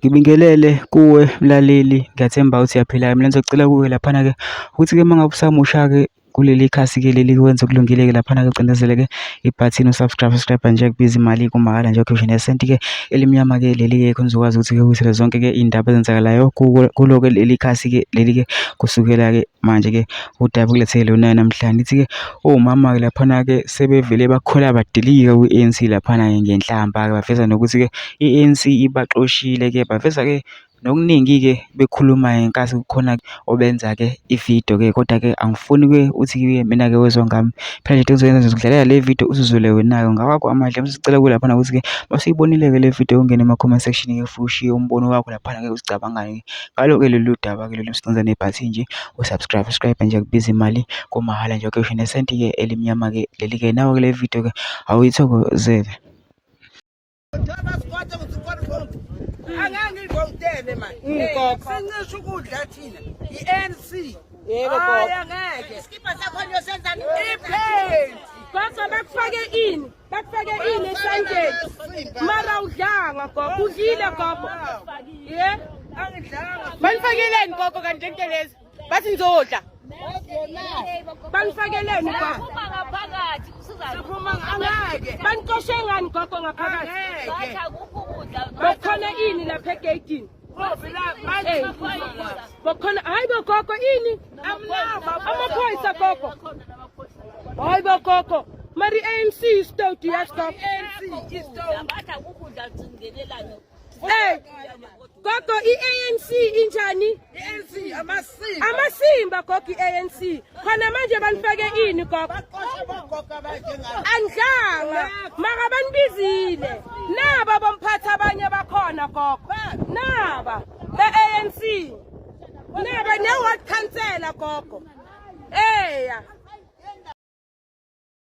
Ngibingelele kuwe mlaleli, ngiyathemba ukuthi uyaphila-ke. Mina ngizocela kuwe laphana-ke ukuthi-ke uma ngabe usamusha-ke kuleli khasi-ke leli kwenza okulungile-ke laphana-ke ucindezele-ke ibhathini u-subscribe, subscribe nje kubiza imali kumahhala nje ukhishwe nesenti-ke elimnyama-ke leli-ke khona uzokwazi ukuthi-ke uthole zonke-ke iy'ndaba ezenzakalayo kulo-ke leli khasi-ke leli-ke kusukela-ke manje-ke udaba okulethele lona namhlanje. Ithi-ke omama-ke laphana-ke sebevele bakhola badilika kwi-A_N_C laphana-ke ngenhlamba-ke baveza nokuthi-ke I-A_N_C ibaxoshile-ke baveza-ke nokuningi-ke bekhuluma ngenkathi kukhona obenza-ke ividiyo-ke kodwa-ke angifuni-ke uthi-ke mina-ke wezwa ngami. Phela nje into engizoyenza ngizokudlalela le vidiyo uzizwele wena-ke ngawakho amandla. Bese sicela kulaphana ukuthi-ke masuyibonile-ke le vidiyo ungene ema-comment section-ke futhi ushiye umbono wakho laphana-ke ucabangani ngalo-ke lolu daba-ke lolu sicinza nebhathini nje u-subscribe, subscribe nje akubizi imali kumahhala nje ukhishwe nesenti-ke elimnyama-ke leli-ke nawe-ke le vidiyo-ke awuyithokozele. Angeke ngivotele manje. Sincisha ukudla thina. I-ANC. Yebo gogo. Hayi angeke. Isikibha sakho niyosenzani? Iphenti. Gogo bakufake ini? Bakufake ini esandleni? Mara udlanga gogo, udlile gogo. Ye? Angidlanga. Banifakeleni gogo kanti lento lezi? Bathi nizodla. Banifakeleni gogo? Phuma ngaphakathi usiza. Siphuma angeke. Banicoshe ngani gogo ngaphakathi? Angeke. Bathi akukho ukudla. Bakhona ini lapha egeyidini? Phela manje Hey. Bakhona hayi bo gogo ini? amnama Amaphoyisa gogo. Hayi bo gogo. Mari ANC isitoti yes gogo. ANC istone. Bathi akukho ukudla singenelani. Hey. Gogo i-ANC injani? I-ANC amasimba. Amasimba gogo i-ANC. Khona manje banifake ini gogo? Baxosha bogogo abanjengabo. Andlanga. Mara banibizile. Naba bomphatha abanye bakhona gogo. Naba be-ANC. Naba ne-ward councillor gogo. Hey.